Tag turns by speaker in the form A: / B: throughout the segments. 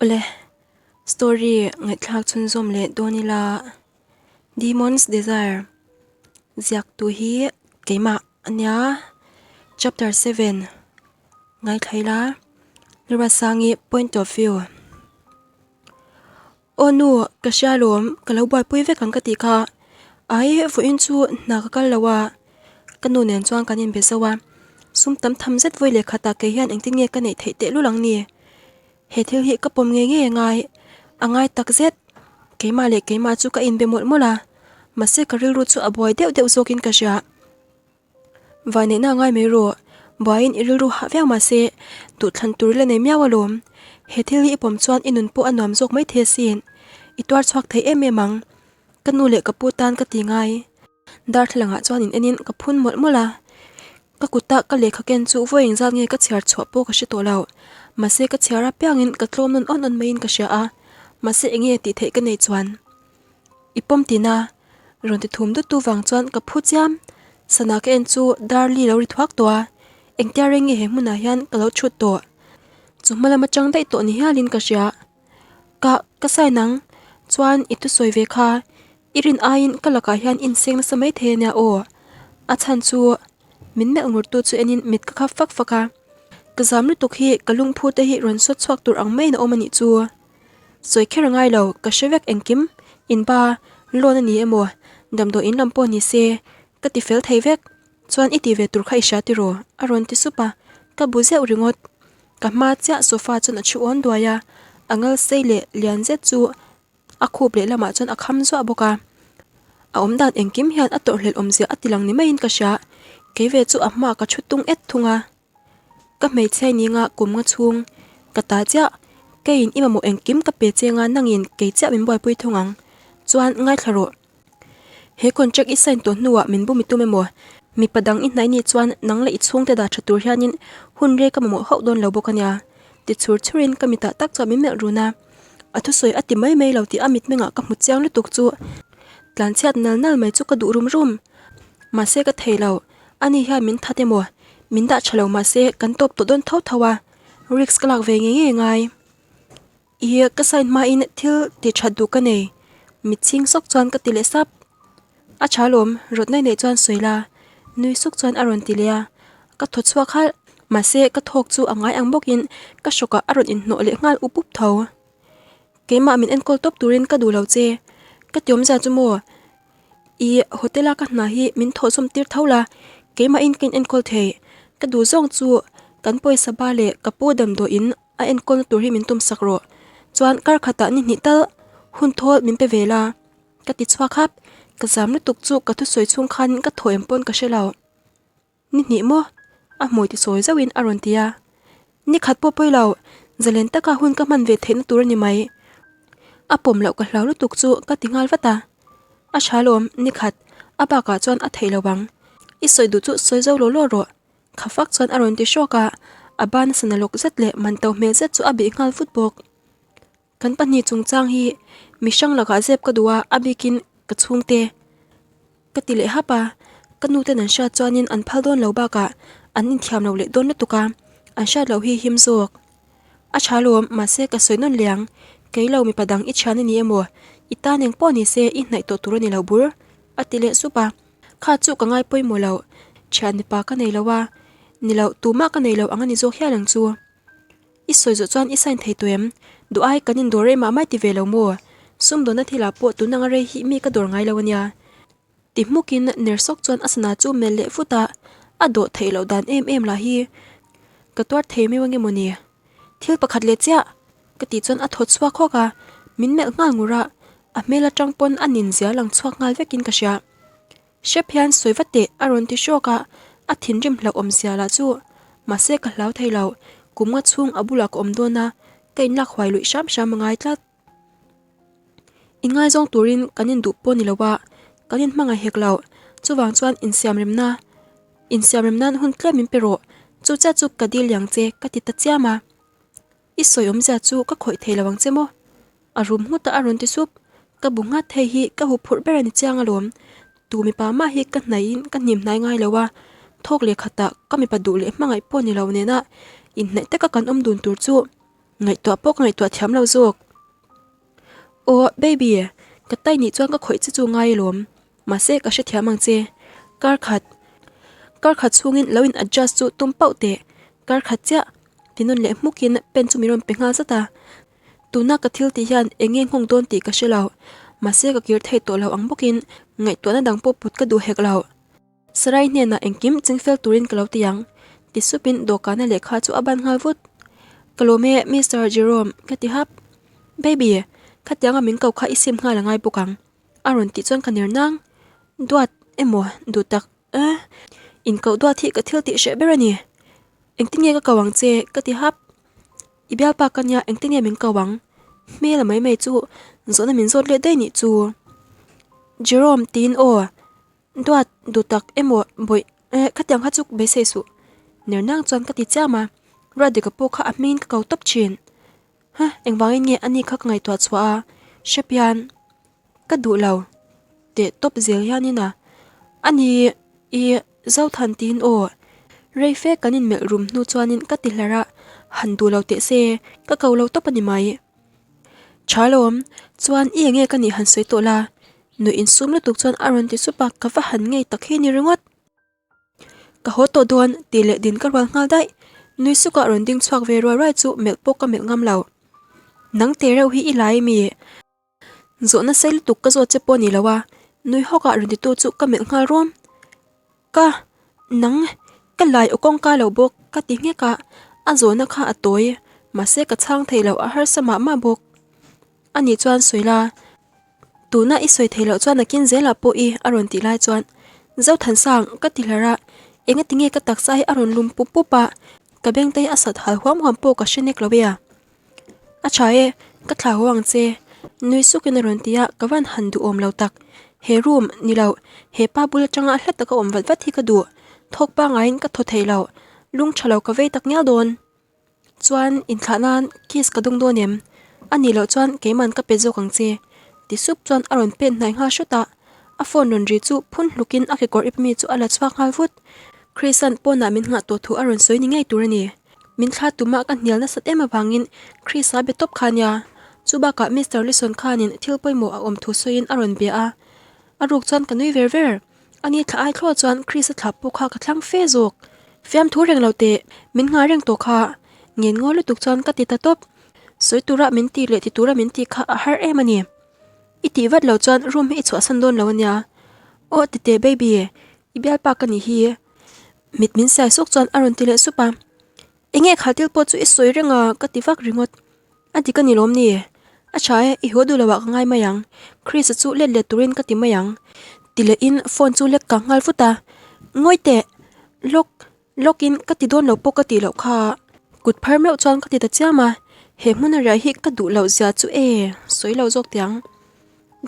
A: Awle, story ngaihthlak chhunzawm leh dawn ila Demon's Desire ziaktu hi keimah a nia chapter 7 ngaithla ila Lurasangi point of view. Aw nu, ka hria alawm, ka lo buaipui vek ang ka tih kha. Ai, vawiin chu hna ka kal lo a, ka nu nen chuan kan inbe zauh a. Sum tam tham zet vawi leh khatah kei hian engtin nge ka neih theih tehlul ang ni? He thil hi ka pawm ngei ngei a ngai, a ngai tak zet. Keimah leh keimah chu ka inbe mawlh mawlh a, mahse ka rilru chu a buai deuh deuh zawkin ka hria. Vaineihna a ngai mai rawh, buaiin i rilru hah viau mahse duhthlan tur la nei miau alawm. He thil hi i pawm chuan i nun pawh a nuam zawk mai thei asin. I tuar chhuak thei em em ang. Ka nu leh ka pu tan ka ti ngai. Darthlalangah chuan in enin ka phun mawlh mawlh a. Ka kuta ka lehkha ken chu vawi engzat nge ka chhiar chhuah pawh ka hre tawh lo. Mahse ka chhiar apiangin ka tlawm nawn awn awn maiin ka hria a. Mahse enge tih theih ka nei chuan. I pawm tina rawn ti thum dut tu vang chuan ka phu chiam. Sana ka en chu Darli lo ri thuak tawh a, engtia reng nge he hmunah hian ka lo chhut tawh. Chu hma lam atang daih tawh ni hialin ka hria. Ka, ka sign ang. Chuan i thusawi ve kha, i rin aiin ka lakah hian inseng nasa mai thei ania aw. A chhan chu min melh ngur tu chu enin mit ka khap fak fak a. Ka zam lutuk hi ka lungphu te hi rawn sawt chhuak tur ang maiin a awm a nih chu. Sawi kher a ngai lo, ka hre vek engkim, in ba, loan a ni emaw, damdawi in lam pawh ni se, ka ti fel thei vek, chuan i ti ve tur kha i hria tiraw? a rawn ti sup a, ka bu zeuh ringawt. Ka hma chiah sofa chuan a thu awn duai a, a ngal sei leh lian zet chu a khup leh lamah chuan a kham zuah bawk a. A awm dan engkim hian a tawrhhlelh awmzia a ti lang ni maiin ka hria, kei ve chu a hmaah ka thu tung et thung a. Ka hmeichhia ninga kum nga chhung ka ta chiah, keiin i mamawh engkim ka pe che nga nangin kei chiah min buaipui thung ang. Chuan ngaithla rawh. He contract i sign tawh hnuah min bum i tum emaw? Mipa dang i hnaih nih chuan nang leh i chhungte dah tha tur hianin hun rei ka mamawh hauh dawn lo bawk ania. Ti chhur chhurin ka mitah tak chuan min melh run a. A thusawi a ti mai mai lo tih a mitmengah ka hmu chiang lutuk chu tlanchhiat nal nal mai chu ka duh rum rum. Mahse ka thei lo. Ani hian min that emaw? Min dah tha lo mahse kan tawp tawh dawn tho tho a, risk ka lak ve ngei ngei ngai. Ih ka sign hmain thil ti that duh ka nei, mit chhing sawk chuan ka ti leh sap. A tha lawm, rawtna i neih chuan sawi la, nui suk chuan a rawn ti leh a, ka thaw chhuak halh. Mahse ka thawk chu a ngai ang bawkin ka hrawkah a rawn inhnawh leh nghal up up tho. Keimah min enkawl tawp turin ka duh lo che, ka ti awmzia chu maw? I hotel a ka hna hi min thawh zawm tir tho la, keimahin ka in enkawl thei. Ka duh zawng chu kan pawisa ba leh ka pu damdawiin a enkawlna tur hi min tum sak rawh. Chuan kar khatah ni hnih tal hun thawl min pe ve la. Ka ti chhuak hap, ka zam lutuk chu ka thusawi chhung khanin ka thaw em pawn ka hre lo. Ni hnih maw? A hmui ti sawi zauhin a rawn ti a. Ni khat pawh pawi lo, zalen taka hun ka hman ve theihna tur a ni mai. A pawm loh ka hlau lutuk chu ka ti nghal vat a. A tha lawm, ni khat, a bakah chuan a theih lo ang. I sawi duh chu sawi zo law law rawh. Kha fak chuan a rawn ti hrawk a, a ban sana lawk zet leh man to hmel zet chu a bih nghal vut bawk. Kan pahnih chungchang hi mi hrang lakah zep ka duh a, a bikin ka chhungte ka ti leh hap a, ka nu ten an hriat chuanin an phal dawn lo bakah an inthiam lo leh dawn lutuk a, an hriat loh hi him zawk. A tha lawm, mahse ka sawi nawn leh ang, kei lo mipa dang i thian a ni emaw, i tan eng pawh ni se i hnaih tawh tur a ni lo bur, a ti leh sup a, kha chu ka ngai pawimawh lo, thian mipa ka nei lo a, ni lo tumah ka nei lo ang a ni zawk hial ang chu. I sawi zawh chuan i sign thei tawh em? Duh ai kan indawr rei mah mai ti ve lo maw? Sumdawnna thilah pawh tun anga rei hi mi ka dawr ngai lo ania. Ti hmukin ner sawk chuan a sana chu melh leh vut a, a dawh theih loh dan em em lah hi ka tuar thei miau ange mawni? Thil pakhat leh chiah! Ka tih chuan a thaw chhuak hawk a, min melh nghal ngur a, a hmel atang pawn a nin zia lang chhuak nghal vekin ka hria. Hrep hian sawi va teh a rawn ti hrawk a, a thinrim hlauh awm zia lah chu. Mahse ka hlau thei lo, kum nga chhung a bulah ka awm dawn a, ka inlak huai luih hram hram a ngai tlat. Inngaizawng turin kan induh pawh ni lo a, kan inhmangaih hek lo, chuvang chuan insiamremna, insiamrem nan hun tlem min pe rawh, chu chiah chu ka dil liang che ka ti ta chiam a. I sawi awmzia chu ka khawih thei lo ang che maw? A rum nghut a a rawn ti sup. Ka bu nghat hei hi ka huphurh ber a ni chiang alawm. Tu mipa mah hi ka hnaihin ka hnim hnai ngai lo a, thawk leh khatah ka mipa duh leh hmangaih pawh ni lo nena inhnaih taka kan awm dun tur chu. Ngaihtuah pawh ka ngaihtuah thiam lo zawk. Aw baby, ka tai nih chuan ka khawih che chu ngai alawm. Mahse ka hrethiam ang che. Kar khat, kar khat chhungin lo in adjust chu tum pauh teh. Kar khat chiah ti nawn leh hmukin pen chu min rawn pe nghal zat a. Tuna ka thil tih hian eng nge nghawng dawn tih ka hre lo. Mahse ka kir thei tawh lo ang bawkin ngaihtuahna dang pawh put ka duh hek lo. Sarai hnenah engkim chingfel turin ka lo ti ang, ti supin dawhkana lehkha chu a ban nghal vut. Ka lawm e, Mister Jerome, ka ti hap. Baby, khatianga min ko kha i sim nghal a ngai bawk ang, a rawn tih chuan ka ner nang. Duat emaw duh tak eh, inkoh duat hi ka thil tih hreh ber a ni. Engtin nge ka ko ang che, ka ti hap. I bialpa ka nia engtin nge min ko ang? Hmel a mai mai chu zawhna min zawt leh daih nih chu. Jerome tiin aw. Duat, duh tak emaw bawih eh khatiang kha chu beisei suh. Ner nang chuan ka ti chiam a, Radhika pawh kha a hmingin ka ko tawp thin. Huh, engvangin nge ani kha ka ngaihtuah chhuah a, hrepian ka duh lo teh tawp zel hianin a, ani i Zothan tiin aw. Rei fe kan inmelh rum hnu chuanin ka ti hlar a, han duh lo teh se, ka ko lo tawp a ni mai. Tha lawm, chuan i enge ka nih han sawi tawh la, Nuih insum lutuk chuan a rawn ti sup a, ka va han ngei tak hi ni ringawt. Ka haw tawh dawn tih leh din ka rual nghal daih. Nui sukah rawn ding chhuak ve ruai ruai chu melh pawh ka melh ngam lo. Nang te reuh hi i lai mi? Zawhna sei lutuk ka zawt che pawh ni lo a, nui hawkah rawn titu chu ka melh nghal rawm. Ka, nang, ka lai aw kawngka lo bawk ka ti nghek a, a zawhna kha a tawi, mahse ka chhang thei lo a harsa mah mah bawk. Ani chuan sawi la. Tuna i sawi theih loh chuan a kin zelah pawh i a rawn tih lai chuan Zothansang ka ti hlar a, engati nge ka taksa hi a rawn lum pup pup a, ka beng te hi a sat hal huam huam pawh ka hre nek lo e a. A tha e, ka thla haw ang che, nui sukin a rawn ti a, ka van han duhawm lo tak. He room, ni lo, he pa bul atanga hla taka awm vat vat hi ka duh, thawk pangaiin ka thaw thei lo, lung tha lo ka vei tak ngial dawn. Chuan inthlah nan kiss ka dawng dawn em? A nih loh chuan keiman ka pe zawk ang che. Ti sup chuan a rawn pen hnai nghal hrawt a, a phone rawn ri chu phun hlukin a kekawr ip mi chu a la chhuak nghal vut. Chris-a'n pawnah min nghah tawh thu a rawn sawi ni ngei tur a ni. Min thla tumah ka hnial nasat em avangin Chris-a be tawp kha nia. Chu bakah Mister Lison khanin thil pawimawh a awm thu sawiin a rawn bia a. A ruk chuan ka nui ver ver. Ani thla ai thlawh chuan Chris-a thla pawh kha ka thlang fe zawk. Fiamthu reng lo teh, min nghah reng tawh kha. Ngen ngaw lutuk chuan ka ti ta tawp. Sawi tura min tih leh ti tura min tih kha a har em a ni. I tih vat lo chuan room hi i chhuahsan dawn lo a nia. Aw ti teh baby, i bialpa ka nih hi. Mit min sai suk chuan a rawn ti leh sup a. Enge kha thil pawh chu i sawi reng a ka ti vak ringawt. A dik a ni lawm ni? A tha e, i haw duh lo ah ka ngai mai ang. Chris-a chu let let turin ka ti mai ang. Ti leh in phone chu lek kang nghal vut a. Ngawi teh! Lock, lock in ka ti dawn lo pawh ka tih loh kha. Kut phar meuh chuan ka ti ta chiam a. He hmun a riah hi ka duh loh zia chu e, sawi lo zawk tiang.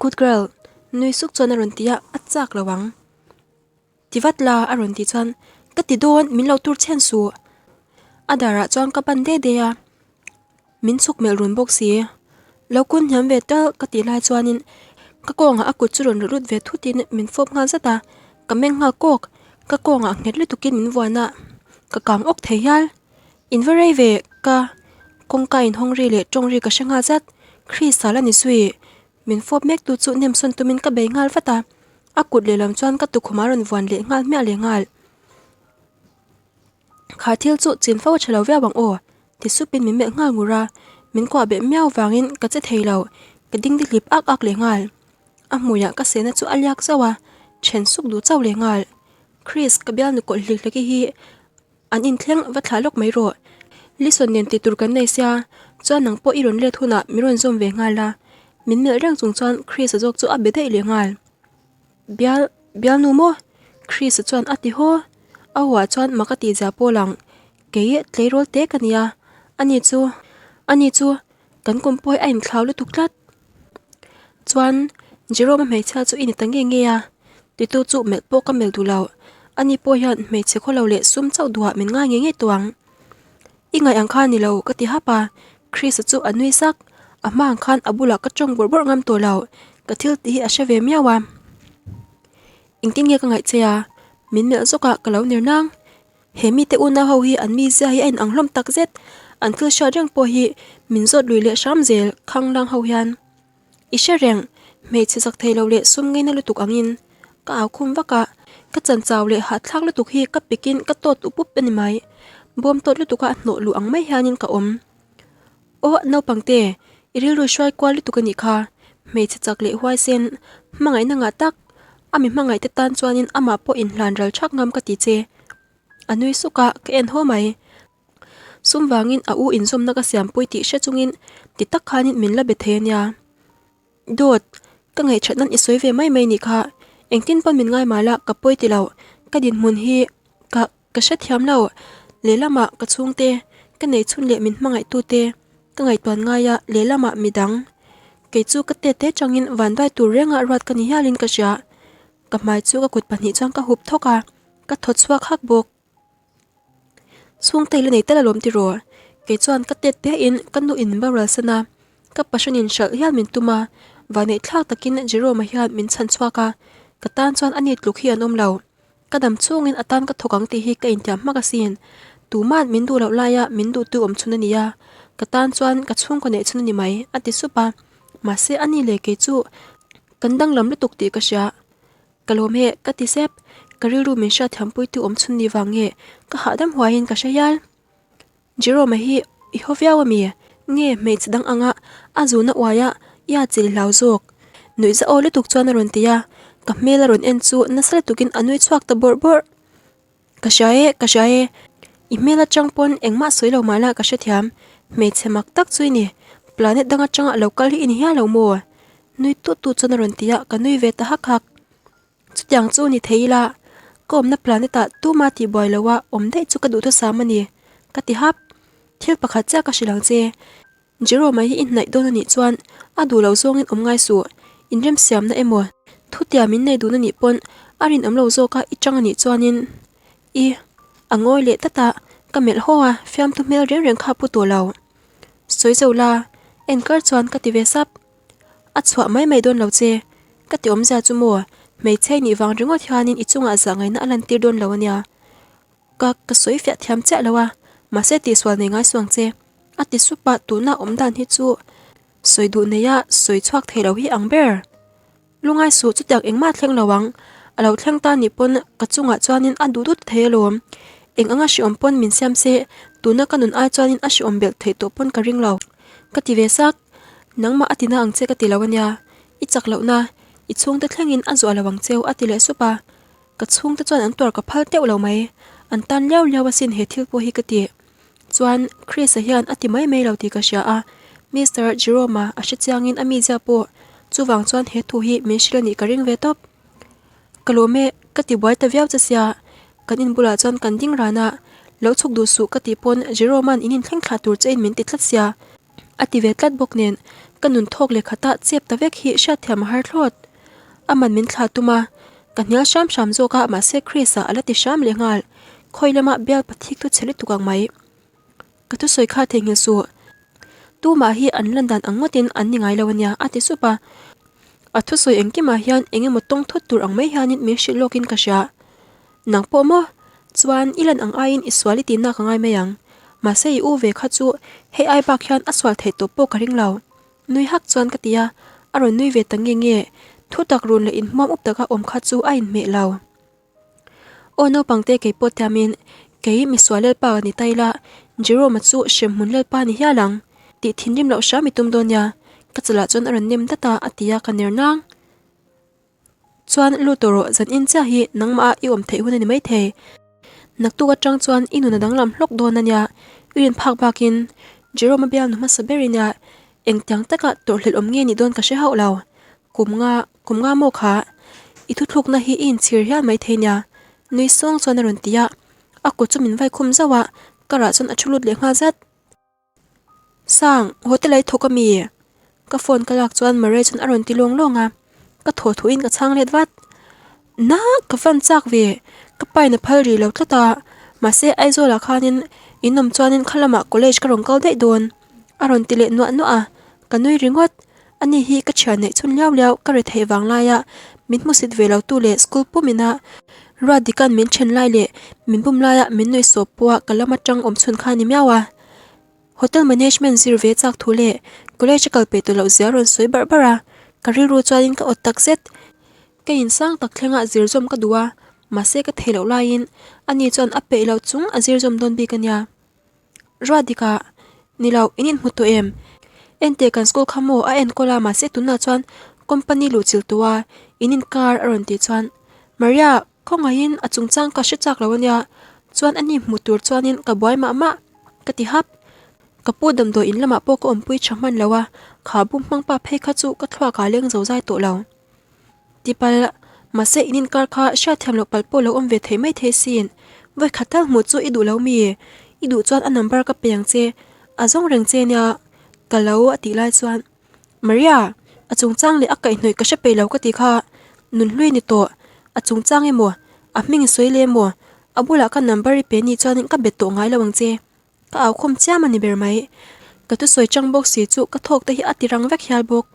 A: Good girl, nui suk chuan a rawn ti a, a chak lo ang. Ti vat la, a rawn tih chuan, Ka ti dawn, min lo tur chhen suh. A darah chuan ka pan de de a, min chhuk melh run bawk si. Lo kun hniam ve tal ka tih lai chuanin ka kawngah a kut chu rawn lut ve thutin min fawp nghal zat a, ka meng nghal kawk. Ka kawngah nghet lutukin min vuan a, ka kang awk thei hial. In va rei ve, ka kawngka inhawng ri leh tawng ri ka hre nghal zat. Chris-a la ni zui. Min fawp mek tu chu nemsawn tumin ka bei nghal vat a, a kut lehlam chuan ka tukhum a rawn vuan leh nghal hmiah leh nghal. Kha thil chu chin fo a tha lo viau ang aw, ti supin min melh nghal ngur a, min kuah beh miau vangin ka che thei lo, ka ding di hlip ak ak leh nghal. A hmuiah ka sehna chu a liak zauh a, then suk duh chauh leh nghal. Chris, ka bialnu kawlh hlik hleki hi An inthleng va thlah lawk mai rawh. Lison nen tih tur kan nei sia, chuan nang pawh i rawn let hunah min rawn zawm ve nghal a. Min melh reng chung chuan Chris-a zawk chu a be daih leh nghal. Bial, bialnu maw? Chris-a chuan a ti haw. A huah chuan mak a tihzia pawh lang. Kei tleirawl te ka nia. Ani chu, ani chu kan kum pawh hi a inthlau lutuk tlat. Chuan Jerome-a hmeichhia chu i ni ta nge nge a, titu chu melh pawh ka melh duh lo. Ani pawh hian hmeichhe khaw lo leh sum chauh duhah min ngai ngei ngei tawh ang. I ngaih ang kha ni lo ka ti hap a, Chris-a chu a nui sak. A hma ang khan a bulah ka tawng bawrh bawrh ngam tawh lo, ka thil tih hi a hre ve miau a. Engtin nge ka ngaih che a? Min melh zawk a, ka lo ner nang. He mite unau ho hi an mizia hi a inang hlawm tak zet. An thil hriat reng pawh hi min zawt lui leh hram zel khanglang ho hian. I hre reng, hmeichhe zak thei lo leh sum ngeina lutuk angin ka au khum vak a, ka chan chau leh hahthlak lutuk hi ka pikin ka tawt up up a ni mai. Bawm tawt lutuka hnawh luh ang mai hianin ka awm. Aw naupangte, i rilru hruai kual lutuk a nih kha, hmeichhe chak leh huaisen, hmangaihna ngah tak, a mi hmangaihte tan chuanin amah pawh inhlan ral thak ngam ka ti che. A nui suk a, ka en haw mai. Sum vangin a u inzawmna ka siampui tih hre chungin ti tak khanin min la be thei a nia. Dawt, ka ngaihṭhat nan i sawi ve mai mai nih kha, engtin pawn min ngai mah la ka pawi ti lo, ka dinhmun hi ka ka hrethiam lo, lehlamah ka chhungte, ka neichhun leh min hmangaihtute ka ngaihtuan ngai a, lehlamah midang. Kei chu ka tet te changin vanduai tur renga ruat ka ni hialin ka hria, ka hmai chu ka kut pahnih chuan ka hup thawk a, ka thaw chhuak hak bawk. Chhungte la nei tal alawm tiraw? Kei chuan ka tet te in ka nu in min boral san a, ka passion in hralh hial min tum a, vahneih thlak takin Jerome-a hian min chhan chhuak a, ka tan chuan ani tluk hi an awm lo. Ka dam chungin a tan ka thawk ang tih hi ka intiam hmak asin. Tuma'n min duh loh laia min duhtu awm chhun a ni a, ka tan chuan ka chhungkaw neih chhun a ni mai, a ti sup a. Mahse ani leh kei chu kan danglam lutuk tih ka hria. Ka lawm e, ka ti sep. Ka rilru min hriat thiampuitu awm chhun ni vang nge ka hahdam huaiin ka hre hial. Jerome-a hi i haw viau a mi? Nge hmeichhe dang anga a zuna uaia i a chil hlau zawk? Nuih za aw lutuk chuan a rawn ti a, ka hmel a rawn en chu nasa lutukin a nui chhuak ta bawrh bawrh. Ka hria e, ka hria e. I hmel atang pawn engmah sawi lo mah la ka hrethiam. Hmeichhe mak tak chu i ni. Planet dang atanga lo kal hi i ni hial lo maw? Nui tut tut chuan a rawn ti a, ka nui ve ta hak hak. Chutiang chu ni thei ila, ka awmna planet ah tuma tihbuai lo a awm daih chu ka duhthusam a ni, ka ti hap. Thil pakhat chiah ka hrilh ang che. Jerome-a hi i hnaih dawn a nih chuan a duh lo zawngin awm ngai suh. Inremsiamna emaw, thutia min nei dun a nih pawn a rinawm lo zawka i chang a nih chuanin i a ngawi leh tlat a, ka melh haw a, fiamthu hmel reng reng kha pu tawh lo. Sawi zo la, enkar chuan ka ti ve sap. A chhuah mai mai dawn lo che. Ka ti awmzia chu maw, hmeichhe nih vang ringawt hianin i chungah zahngaihna a lantir dawn lo a nia. Ka ka sawi fiah thiam chiah lo a, mahse tihsual nei ngai suang che. A ti sup a, tuna awm dan hi chu sawi duh neia sawi chhuak thei lo hi ang ber. Lungai suh chutiang engmah a thleng lo ang, a lo thleng ta nih pawn ka chungah chuanin a duh dut thei alawm. Eng anga hreawm pawn min siam se, tuna ka nun ai chuanin a hreawm belh theih tawh pawn ka ring lo. Ka ti ve sak, nangmah a tina ang che ka ti lo ania, i chak lohna, i chhungte thlengin a zuah lo ang cheu a ti leh sup a. Ka chhungte chuan an tuar ka phal teuh lo mai, an tan liau liau asin he thil pawh hi ka ti. Chuan Chris-a hian a ti mai mai lo tih ka hria a, Mister Jerome-a a hre chiangin a mizia pawh chuvang chuan he thu hi min hrilh a nih ka ring ve tawp. Ka lawm e, ka ti buai ta viau che sia, kan in bulah chuan kan ding ran a, lo chhuk duh suh ka tih pawn Jerome-a'n in inthleng thlah tur che in min ti tlat sia. A ti ve tlat bawk nen ka nun thawk leh khatah chep ta vek hi hriatthiam a har thlawt. A man min thlah tum a, ka hnial hram hram zawk a mahse Chris-a a la ti hram leh nghal. Khawi lama bial pathik thu chhe lutuk ang mai. Ka thusawi kha theihnghilh suh. Tumah hi an lan dan ang ngawtin an ni ngai lo ania a ti sup a. A thusawi engkimah hian eng emaw tawng thut tur ang mai hianin min hrilh lawkin ka hria. Nang pawh maw? Chuan i lan ang aiin i sual i tihna ka ngai mai ang. Mahse i u ve kha chu hei ai bak hian a sual theih tawh pawh ka ring lo. Nui hak chuan ka ti a, a rawn nui ve ta nge nge. Thu tak run leh inhmuam up taka awm kha chu a inhmeh lo. Aw naupangte kei pawh tiamin kei misual lalpa ka ni ta ila, Jerome-a chu hremhmun lalpa ni hial ang. Tih thinrim loh hram i tum dawn nia. Ka chalah chuan a rawn nem dat a, a ti a ka ner nang. Chuan lut tawh rawh, zan in chiah hi nangmah a i awm theih hun a ni maithei. Naktuk atang chuan i nun a danglam hlawk dawn a nia, i rin phak bakin Jerome-a bialnu hmasa ber i nia, engtiang taka tawrhhlelh awm nge nih dawn ka hre hauh lo. Kum nga, kum nga maw kha? I thuthlukna hi i inchhir hial maithei nia, nui sawng chuan a rawn ti a, a kut chu min vai khum zauh a, karah chuan a thu lut leh nghal zat. Sang, hotel ah i thawk ami? Ka phone ka lak chuan Murray chuan a rawn ti lawng lawng a, ka thaw thuin ka chhang let vat. Na, ka van chak ve, ka pa in a phal rih lo tlat a, mahse Aizawl ah khanin in awm chuanin kha lamah college ka rawn kal daih dawn a rawn ti leh nuah nuah a, ka nui ringawt. Ani hi ka thian neih chhun liau liau ka retheih vang laia min hmusit ve lo tu leh school pum ina Ruatdika'n min then lai leh min bum laia min nuih sawp pawha ka lam atang awm chhun kha a ni miau a. Hotel management zir ve chak thu leh college a kal peih tawh loh zia a rawn sawi barh barh a, ka rilru chuanin ka awt tak zet. Ka insang tak thlengah zir zawm ka duh a, mahse ka thei loh laiin ani chuan a peih loh chung a zir zawm dawn bik a nia. Ruatdika, Ni lo, in inhmu tawh em? Enteh kan school kha maw a enkawl a mahse tunah chuan company luh chilh tawh a, in inkar a rawn tih chuan Maria, khawngaihin a chungchang ka hre chak lo a nia, chuan ani hmu tur chuanin ka buai mah mah ka ti hap. Ka pu damdawi in lamah pawh ka awmpui tha hman lo a, kha bum hmang pa phei kha chu ka thluak ah leng zo zai tawh lo. Tipal, mahse in inkar kha hriatthiam loh palh pawh lo awm ve thei mai thei sin. Vawi khat tal hmuh chu i duh lo mi? I duh chuan a number ka pe ang che, a zawng reng che nia ka lo a tih lai chuan Maria, a chungchang leh a kaihhnawih ka hre peih lo ka ti kha, nunhlui ni tawh, a chungchang emaw, a hming i sawi leh emaw, a bulah ka number i pe nih chuan ka bet tawh ngai lo ang che. Ka au khawm chiam a ni ber mai. Ka thusawi chang bawk si chu ka thawk te hi a ti rang vek hial bawk.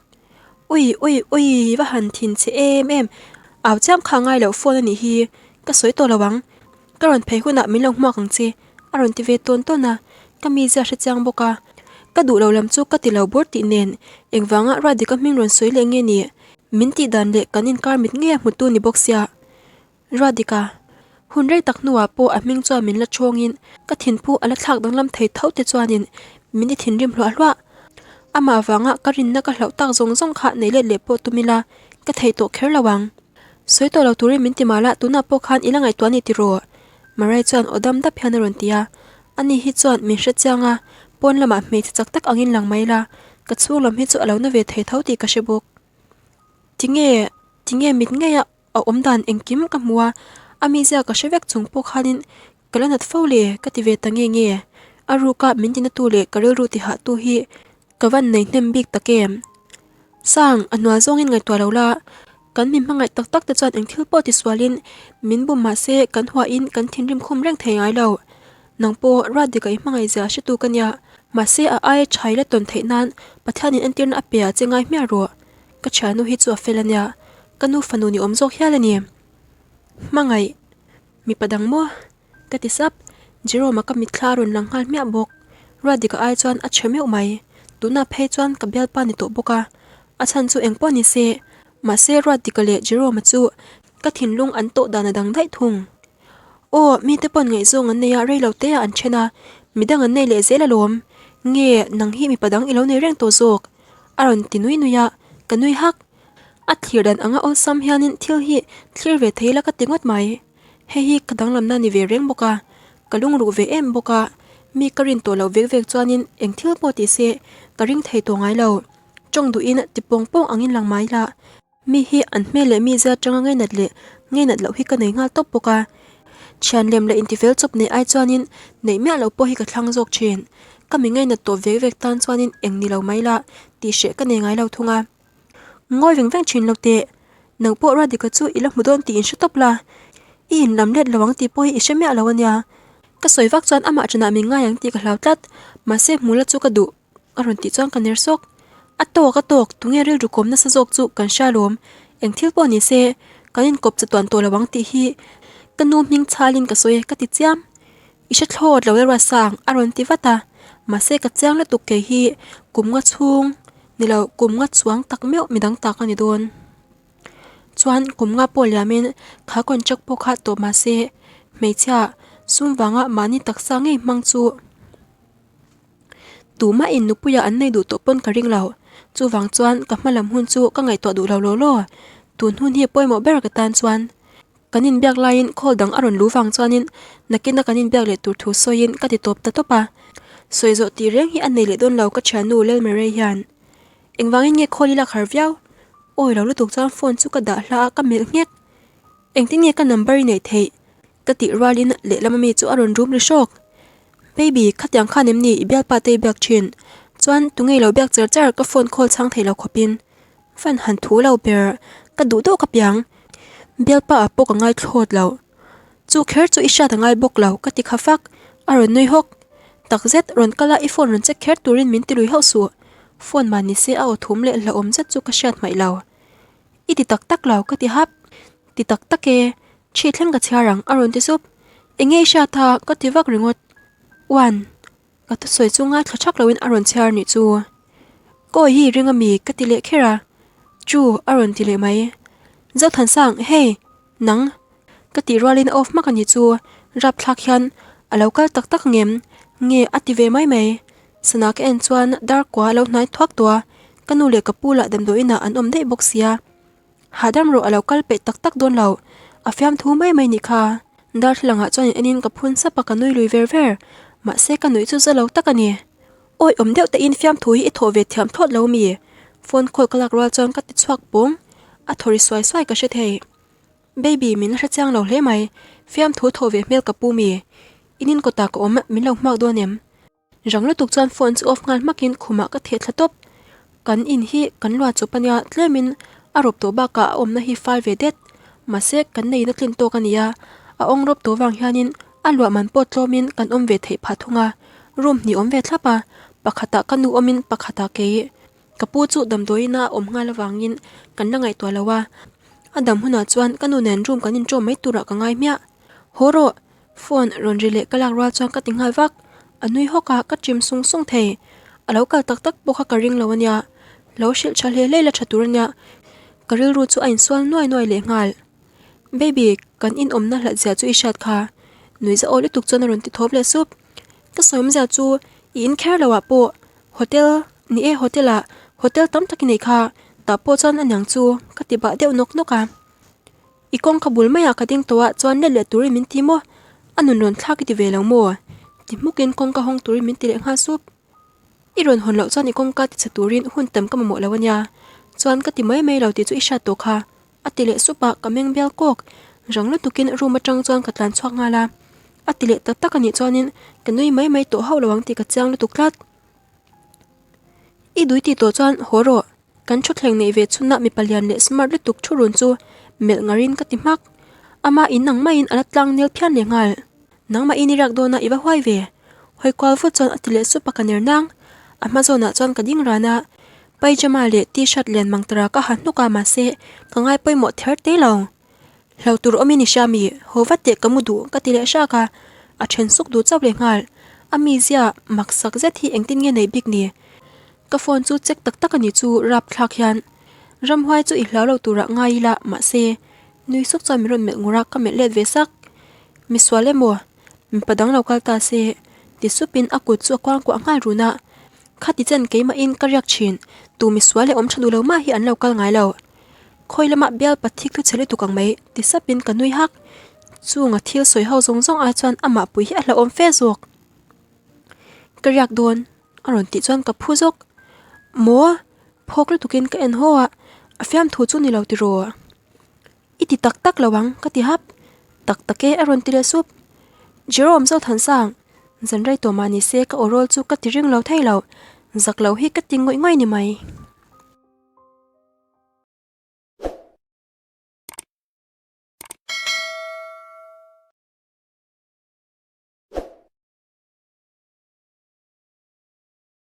A: Ui ui ui va han thin che em em. Au chiam kha ngai loh phone a nih hi. Ka sawi tawh lo ang. Ka rawn phei hunah min lo hmuak ang che. A rawn ti ve tawn tawn a. Ka mizia hre chiang bawk a. Ka duh lo lam chu ka ti lo bur tih nen engvanga Radhika hming rawn sawi leh nge ni? Min tih dan leh kan inkar mit ngei a hmutu ni bawk sia. Ruatdika, hun rei tak hnuah pawh a hming chuan min la chawngin ka thinphu a la thlak danglam thei tho te chuanin min i thinrim hluah hluah. Amah vanga ka rinna ka hlauh tak zawng zawng kha nei let leh pawh tum ila ka thei tawh kher lo ang. Sawi tawh lo turin min ti mah la tunah pawh khan i la ngaihtuah a ni tiraw? Marai chuan aw dam dap hian a rawn ti a. Ani hi chuan min hre chiang a, pawn lamah hmeichhe chak tak angin lang mai la, ka chhung lam hi chu a lo na ve thei tho tih ka hre bawk. Tinge, tinge mit ngeia A awm dan engkim ka hmu a, a mizia ka hre vek chung pawh khanin ka la nat fo le ka ti ve ta nge nge. A ruka min tinatu leh ka rilru tihahtu hi ka van nei hnem bik tak em? Sang, a hnual zawngin ngaihtuah lo la, kan min hmangaih tak tak te chuan eng thil pawh tisualin min bum mah se kan huahin kan thinrim khum reng thei ngai lo. Nang pawh Ruatdika i hmangaih zia hretu ka nia, mahse a aia tha i la tawn theih nan Pathianin entirna a pe ah che ngai hmiah rawh. Ka thiannu hi chu a fel a nia, ka nu fanu ni awm zawk hial a ni. Hmangaih, mipa dang maw? Ka ti sap, Jerome-a ka mitthla a rawn lang nghal hmiah bawk. Ruatdika ai chuan a chhe meuh mai, tunah phei chuan ka bialpa ni tawh bawk a, a chhan chu engpawh ni se, mahse Ruatdika leh Jerome-a chu ka thinlung an tawh dan a dang daih thung. Aw, mite pawn ngaihzawng an nei a, rei lo te ah an then a, midang an nei leh zel alawm. Nge, nang hi mipa dang i lo nei reng tawh zawk? A rawn ti nui nui a, ka nui hak. A thlir dan anga awlsam hianin thil hi thlir ve thei la ka ti ngawt mai. Hei hi ka danglamna ni ve reng bawk a, ka lungruh ve em bawk a, mi ka rin tawh loh vek vek chuanin eng thil pawh ti se ka ring thei tawh ngai lo. Tawng duhin ti pawng pawng angin lang mai la. Mi hi an hmel leh mizia atanga ngainat leh ngainat loh hi ka nei nghal tawp bawk a, thian lem leh intifel chawp neih ai chuanin neih miah loh pawh hi ka thlang zawk thin. Ka mi ngainat tawh vek vek tan chuanin eng ni lo mai la tih hreh ka nei ngai lo thung a. Ngawi veng veng thin lo teh, nang pawh Radhika chu i la hmu dawn tih inhre tawp la, i inlam let lo ang tih pawh hi i hre miah lo a nia. Ka sawi vak chuan amah ṭanah min ngai ang tih ka hlau tlat, mahse hmu la chu ka duh. A rawn tih chuan ka ner sawk. A tawk a tawk, tunge rilru kawm nasa zawk chu kan hria lawm. Eng thil pawh ni se, kan inkawp chatuan tawh lo ang tih hi ka nu hming chhalin ka sawi e ka ti chiam. I hre thlawt lo e Ruatsang a rawn ti vat a, mahse ka chiang lutuk kei hi kum nga chhung ni lo kum nga chuang tak meuh midang tak a ni dawn. Chuan kum nga pawh liamin kha contract pawh kha tawp mahse hmeichhia sum vanga mahni taksa ngei hmang chu. Tumah in nupuia an nei duh tawh pawn ka ring lo. Chuvang chuan ka hma lam hun chu ka ngaihtuah duh lo law law. Tun hun hi pawimawh ber ka tan chuan kan inbiak laiin call dang a rawn lu vang chuanin nakina kan inbiak leh tur thu sawiin ka ti tawp ta tawp a. Sawi zawh tih reng hi a nei leh dawn lo ka thiannu Lalmerei hian. Engvangin nge call i lak har viau? Awi lo lutuk chuan phone chu ka dah hla a ka melh nghek. Engtin nge ka number i neih theih? Ka tih rualin lehlam ami chu a rawn rum ri hrawk. Baby, khatiang khan em ni i bialpa te i biak thin? Chuan tunge i lo biak char char ka phone call chhang thei lo khawpin. Fan han thu lo ber, ka duh deuh ka piang. Bialpa ah pawh ka ngai thlawt lo. Chu kher chu i hriat a ngai bawk lo ka ti kha fak, a rawn nui hawk. Takzet, rawn kal a i phone rawn check kher turin min ti lui hauh suh. Phone mah ni se a aw thum leh hlauhawm zet chu ka hriat hmaih lo. I ti tak tak lo ka ti hap. Ti tak tak e, Ṭhi thleng ka chhiar ang a rawn ti sup. Enge i hriat a? Ka ti vak ringawt. Uan. Ka thusawi chu ngaithla thak loin a rawn chhiar nih chu. Kawi hi ring ami ka ti leh kher a, Chu a rawn ti leh mai. Zothansang, hei, nang ka tih rualin a off hmak a nih chu, rapthlak hian a lo kal tak tak ngem nge a ti ve mai mai. Sana ka en chuan dar kua a lo hnai thuak tawh a, ka nu leh ka pu lah damdawiinah an awm daih bawk sia. Hahdam rawh a lo kal peih tak tak dawn lo, a fiamthu mai mai nih kha. Darthlalangah chuan in enin ka phun sap a ka nui lui ver ver, mahse ka nuih chu za lo tak a ni. Awi awm deuh tein fiamthu hi i thawh ve thiam thlawt lo mi? Phone call ka lak rual chuan ka ti chhuak pawng, a thaw ri suai suai ka hre thei. Baby min la hre chiang lo hle mai, fiamthu thawh ve hmel ka pu mi? In in kawtah ka awm min lo hmuak dawn em? Rang lutuk chuan phone chu off nghal hmakin khumah ka theh thla tawp. Kan in hi kan luah chawp ania tlemin a rawp tawh bakah a awmna hi fal ve det. Mahse kan neihna tlin tawk a nia, a awng rawp tawh vang hianin a luah man pawh tlawmin kan awm ve theih phah thung a. Room hnih awm ve thlap a, pakhatah ka nu awmin pakhatah kei. Ka pu chu damdawiin a awm nghal avangin kan la ngaihtuah lo a, a dam hunah chuan ka nu nen room kan inṭawm mai turah ka ngai hmiah. Haw rawh! Phone rawn ri leh ka lak rual chuan ka ti nghal vak. A nui hawk a, ka chim sung sung thei. A lo kal tak tak pawh kha ka ring lo ania. Lo hrilh tha hle hle la tha tur ania. Ka rilru chu a insual nuai nuai leh nghal. Baby, kan inawmna hlat zia chu i hriat kha. Nui za aw lutuk chuan a rawn ti thawp leh sup. Ka sawi awmzia chu i in kher lo ah pawh hotel, ni e hotel ah, hotel tam tak i nei kha, tah pawh chuan aniang chu ka ti bah deuh nawk nawk a. I kawngka bul maiah ka ding tawh a, chuan let leh turin min ti maw? A nun rawn thlak i ti ve lo maw? Ti hmukin kawngka hawng turin min ti leh nghal sup. I rawn hawn loh chuan i kawngka ti chhe turin hun tam ka mamawh lo a nia. Chuan ka ti mai mai lo tih chu i hriat tawh kha. A ti leh sup a, ka meng bial kawk. Rang lutukin room atang chuan ka tlan chhuak nghal a. A ti leh tak tak a nih chuanin ka nui mai mai tawh hauh lo ang tih ka chiang lutuk tlat. I dui tih tawh chuan haw rawh. Kan thutthleng neih ve chhunah mipa lian leh smart lutuk thu run chu melh ngarin ka ti hmak. Ama in ang maiin a la tlang nel phian leh nghal. Nangmah in i riak dawn a i va huai ve. Hawi kual vut chuan a ti leh sup a ka ner nang. A hma zawnah chuan ka ding ran a. Pyjama leh t-shirt lian mang tara ka ha hnuk a mahse ka ngai pawimawh ther te lo. Hlo tur awmin i hria mi, haw vat teh ka mu duh ka ti leh hrak a, a then suk duh chauh leh nghal. A mizia mak sak zet hi engtin nge nei bik ni? Ka phone chu check tak tak a ni chu rapthlak hian ramhuai chu i hlau lo turah ngai ila mahse nui suk chuan min rawn melh ngur a ka melh let ve sak. Misual emaw mipa dang lo kal ta se ti supin a kut chu a kuang kuah nghal run a, khati chen keimahin ka riak thin tu misual leh awm tha duh lo mah hi an lo kal ngai lo. Khawi lamah bial pathik thu chhe lutuk ang mai ti sapin ka nui hak. Chunga thil sawi ho zawng zawng ai chuan amah pui hi a hlauhawm fe zawk. Ka riak dawn a rawn tih chuan ka phu zawk. Maw? Phawk lutukin ka en haw a, a fiamthu chu ni lo tiraw? I ti tak tak lo ang ka ti hap. Tak tak e a rawn ti leh sup. Jerome Zothansang, zan rei tawh mah ni se ka aw rawl chu ka ti ring lo thei lo. Zak lo hi ka ti ngawih ngawih ni mai.